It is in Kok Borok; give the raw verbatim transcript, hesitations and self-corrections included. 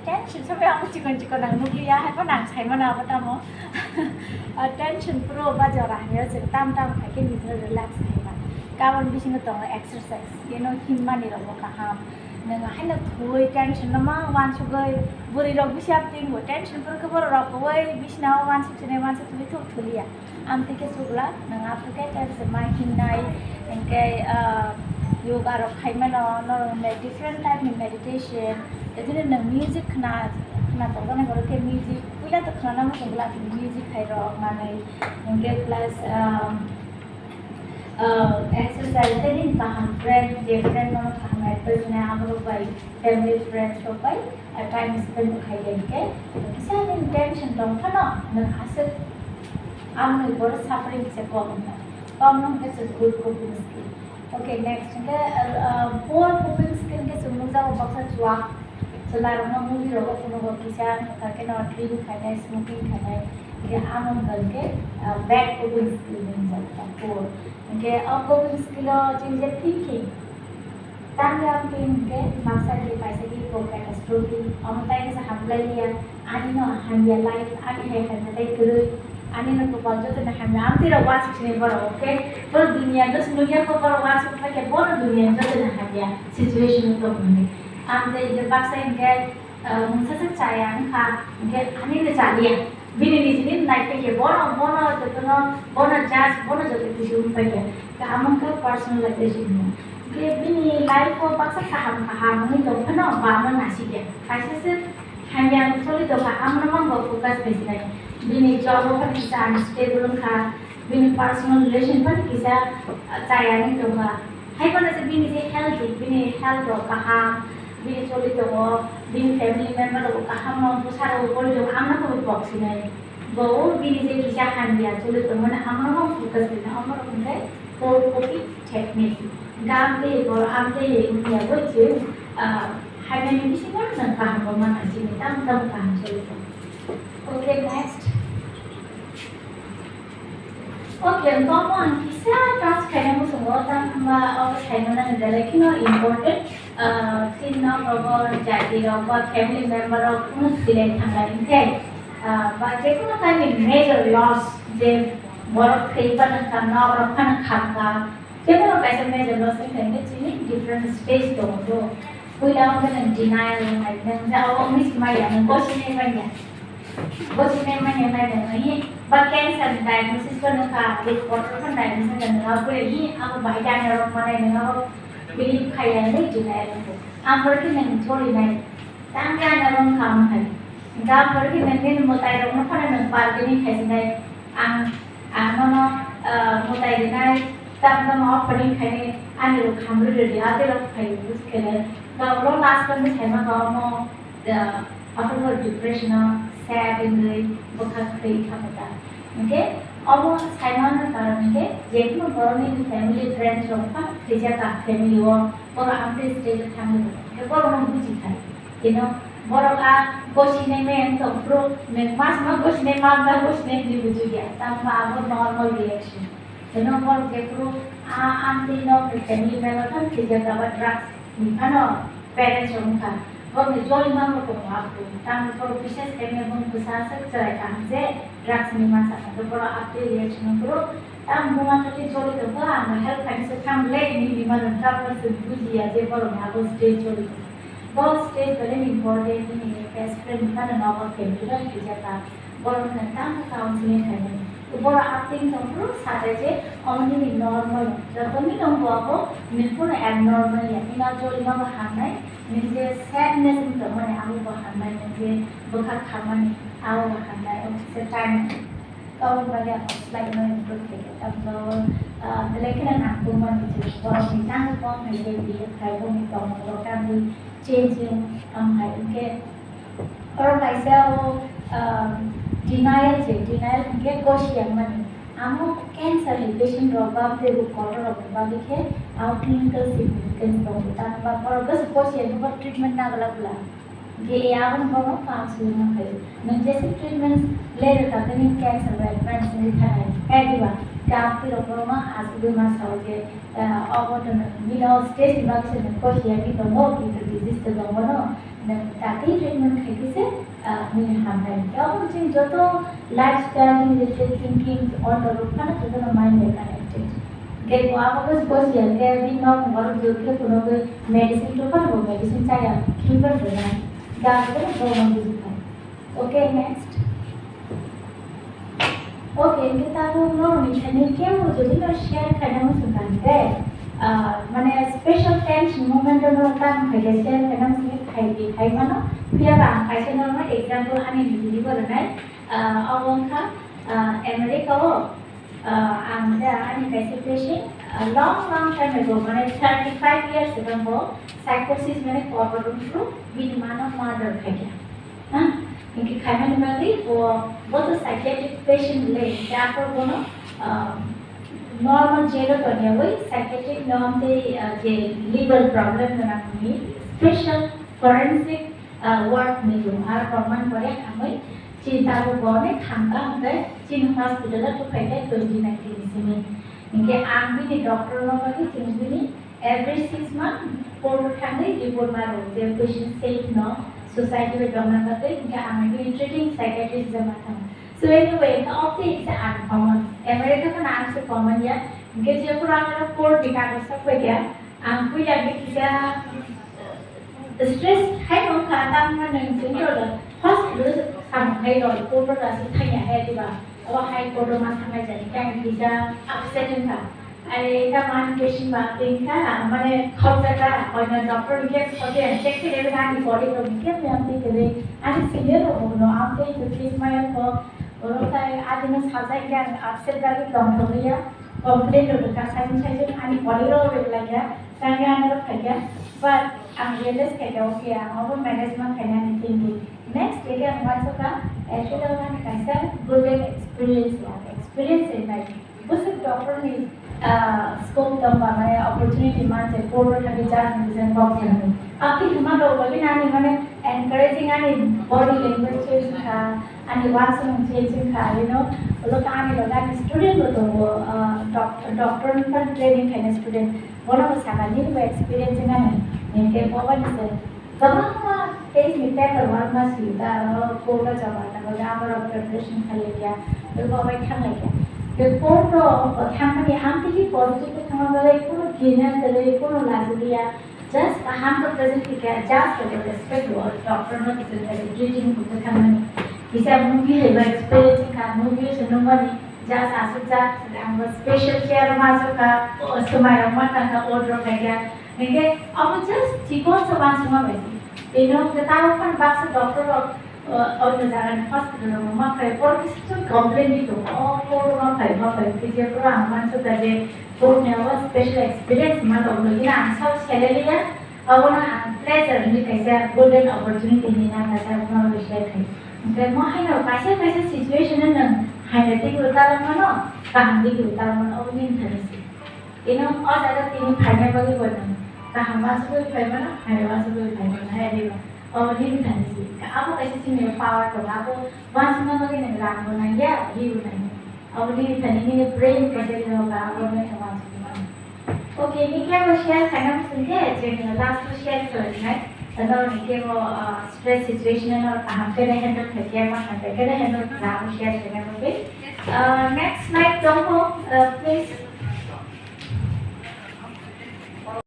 Tension sobai ang chikon chikon ang nukliya, hai phano ang saimano abo tamo. Ah, tension pro ba jora hamya se tam tam khai khe nijino relax khaima. Kabon bisingo tongo exercise, yeno himmani rogo kaham. Nang haino thuwi tension no ma wansugwi, bwrwi rok bisi abo tingo tension pro khe borok rok kowai bisina o wansuk sene wansuk thwi thuk thuliya. Amtwi khe chukla, nwng aphuru khe tei se ma himnai, hinkhe, ah, yoga rok khaimano, norok me-, different type ni meditation, tei chini nwng music khna, khna tongjaknai borok khe music, puila to khna nang tongla music hai rok manwi, hinkhe plus, ah, ah, exercise tei nini kaham friend, je friend no kaham advice nai aborok bai, family friends rok bai, ah, time spend khai ya hinkhe, kisa nini tension tong phano nwng aswk Amoni body suffering kisa kom wngkha. Kom wngkha se good coping skill. Okay, next hwnkhe, uh, uh, poor coping skill khe chwng nukjago baksa chuak. Chwlarokno movie rogo phunugo kisa wngkha kheno drink khainai, smoking khainai. Hwnkhe amo wngkha hwnkhe, uh, bad coping skill hinwi hwnjak poor. Hwnkhe o coping skill o chini je thinking, Tangwi ang twi hwnkhe baksa khe kaisa khe eko catastrophe, omo tai khe se hamlai liya, ani no hamya life, ani hai hamya tai kwrwi, ani no kopal joto no hamya, ang twi rok wansuk sinai borok, okay? Borok duniya dos nukya khe borok wansuk phai khe bono duniya joto no hamya situation o tong hwnwi. Ang tei hwnkhe baksa hwnkhe, ah, mungsa se chaya wngkha, hwnkhe ani no chaliya. Bini nijini naiphai khe bono, bono jotono, bono judge, bono joto kisu wngpai khe. Kaham wngkha personalization ni. Hwnkhe bini life o baksa kaham kaham wngwi tong phano bama nasikya. Kaisa se hamya choli tongkha, amno mang bo focus khaisnai. Bini job o phano kisa unstable wngkha, bini personal relation phano kisa, ah, chaya wngwi tongkha. Hai phano se bini je healthy, bini health rok kaham, bini choli tongo, bini family member rok kaham no bwsa rok boli tongo, amno khe bo bok sinai. Bo bini je kisa hamya choli tongmani amno bo focus khaina, omo rok hwnkhe poor coping technique. Gam tei bor am tei wngya bo je, ah, hamya ni bisingo nwng kaham bo manai sini, tamo tamo kaham choli tongo. Okay, next. Okay, ang tamo ang kisa touch khaina muchungo, tamo hwnba o saimano ni belai kheno important, ah, chini nok rogo jati rok ba family member rok kunu thwilai thangla hinkhe, ah, ba jekono kaini major loss je borok thwi phano kha, nok rok phano kha wngkha, jekono kaisa major loss wngkha hinkhe chini different stage tongo. Puila wngkha nwng denial wngkha, nwng jagao wngwi se manya, nwng gosinai manya. Gosinai manya nai nai nai ba cancer ni diagnosis ba nokha, report rok diagnosis nai nai nai bwrwi hi abo bahai dana rok manai nai abo bini khaya nai jinai rok. Amor khe nang choli nai. Tang dana rok kham hai. Ga por khe nang ni motai rok no khana nang par bini khai nai. Ang, ang no no, ah, motai rinai. Tang no offering khai nai. Ani rok kham ri ri ate rok khai bus khe nai. Ga ro last kan sai ma ga mo. Aphuru depression o sad wngwi bwkha kwrwi thangkha ta. Hinkhe obo saimano karon hinkhe jekunu borokni family friends rok phano thwijak ka family o, borok amtwi stage o thangwi rwkha hinkhe borokno buji khai. Tino borok a gosinai maya wng tong phuru nwng mas ma gosinai ma ba gosinai hinwi bujiya, tamo abo normal reaction. Tino borok jephuru a amtwi nok ni family member phano thwijak ka ba drugs ni phano parents rok wngkha, borokni jolima bo tongo aphuru. Tamni borok bises khe bini bwsa aswk chwrai kaham je drugs hinwi mansa kha, borok aphuru reaction wngphuru, tamo buma thangwi joli tongkha, ang help khainwi se thang le hinwi hima rwngkha, phano chwng bujiya je borokni abo stage joli tongo. Bo stage belai ni important, bini best friend ni phano nogo family bai thwijakha. Borok nwng tamo counseling khainai. Borok acting tongphuru satai je omo nini normal, jotoni tongbo abo nwng phano abnormal ya. Nini o jolima bo hamnai, nini je sadness wng tongmani abo bo hamnai, nini je bwkha khamani abo bo hamnai, omo kisa time. Kabun bagwi ang slide no improve khaikha. Tamjao, ah, belai kheno nangkukmani je borokni tamo kok hai je bihik hai boni tongmung rok tamni changing wng hai hinkhe. Oro kaisa o, um, denial se, denial hinkhe gosi yang mani. Amo cancer ni patient rok ba teibo kotor rok ni bagwi khe amo clinical significance tongo. Tamo ba borok gosi gosi yang bo treatment na glak glak. Hinkhe e abo ni borok kaham sui ma khaio. Nwng jesa treatment le rwkha khe nini cancer ba advance wngwi thanai. Khe diba, kaham twi rok borok no asugwi ma sao je, ah, obo to nwng bini o stage ni bagwi se nwng gosi yang tongo, kintu disease to tongo no. Tatwi treatment khaikhe se, ah, nini hamnai. Tei obo chini joto lifestyle, nini je thinking, order rok phano jotono mind bai connected. Tei bo abo bos bos ya khe bini nok borok jor khe phunugwi medicine to phano bo medicine chaya, khibor rwnai. Da bo bono bujiphai. Okay, next. Okay, hingke tabuk norokni thani kebo jodi no share khaina muchung tangkhe, ah, mane special tension moment no tang khaikhe share khaina muchung khai di khai mano. Phiya ba ang kaisa norokno example ani nini bo rwnai, ah, obo wngkha, ah, America o, ah, ang da ani kaisa patient, ah, long long time ago, mane thirty five years ago bo psychosis mane cover room through bini mano murder khaikha. Ha? Hingke khaimani bagwi bo, bo to psychiatric patient le, hingke aphor bono, ah, normal jail o tongyawi psychiatric norm tei, ah, je legal problem gwnangni special forensic, ah, work ni tongo. Aro porman pore hamwi chini tabuk bo onek thangka hwnkhe chini hospital o tuphaikhe twenty nineteen ni simi. Hingke ang bini doctor no bagwi chini bini Every six month, court thangwi report maro je patient safe no, society bai tongna bagwi, hingke ang bini treating psychiatrist jama thang. So anyway, hingke off day is uncommon. America kheno ang se common ya. Hingke je pura ang court ni kagoj sak pai ya, ang puila hingke kisa stress hai no kha, tang ma nang jin ro hospital samung hai ro, court ro asuk thangya hai diba. O hai court ro ma thangnai jani, hingke ang kisa upset wngkha. Are ta man ke sima tingka, mane khopjaka, oina doctor ke khote check ke le ani body to ke me am te kele, ani senior rok no am te to case maya ko, oro tai adi no sajai ke ang upset dagi tong thok ya, complain ro ka sai sai ani body ro be la ya, sai ani ro khai ya, but ang realize khai ya, okay, ang obo manage ma khai ani thinking. Next, ke ang wachoka, actually ang kaisa golden experience ya, experience in life. Bwswk doctor ni, ah, scope tongba, mane opportunity man je court o thangwi judge ni bising kok thangwi. Aboni hwnba rok bagwi ani mane encouraging ani body language change wngkha, ani uansukmung change wngkha, you know, ulo khe ani loge ani student bo tongo, ah, doc-, doctor ni training khainai student, bono bo sakha nini bo experience wngkha ni, hinkhe bo bai se. Kwbangma case ni paper work ma swi da, aro court o jaba tangwi da, abo rok preparation khlai kha, tei bo bai thang lai kha. Tei court o thangmani amtwi positive khe thangma bagwi kuno gina kwrwi, kuno lajuliya, just kaham khe present khe kha, just rok respect rwo, doctor no kisa khe greeting khe thangmani. Kisa movie hai ba experience kha, movie se nungmani, just asuk jak, ang bo special chair ma asuk kha, o swmai rok ma tang kha, order khai kha. Hingke abo just chikon sa uansukma bai se. Tei no hwnkhe tamo phano baksa doctor rok, uh, onno jaga ni hospital rok ma phai, boro kisa complain di tongo, o court ma phai, ma phai, P G F rok ang uansukha je court ni abo special experience ma tongwi no ang sao selai liya, abono ang pleasure ni kaisa golden opportunity hinwi nang kha, abo no share khai. Hingke mo haino kaisa kaisa situation no nwng haino tei bo talangmano, kaham tei bo talangmano, obo nini thani se. Ino o jaga tini phaina bagwi bo nwng kaham uansugwi phai mano, hamya uansugwi phai mano, hai riba. Obo nini thani si. Abo kaisa chini power tongo, abo uansukna bagwi nwng rang bo nangya, ri bo nangya. Obo nini thani nini brain kaisa rino ba, abo nwng uansugwi mano. Okay, ni kebo share khaina muchungkhe, je nwng last o share khlainai. Ano ni kebo, ah, stress situation no kaham khe handle khaikhe, ma khaikhe handle khlaina share khaina bagwi. Ah, next slide tongo, ah, please.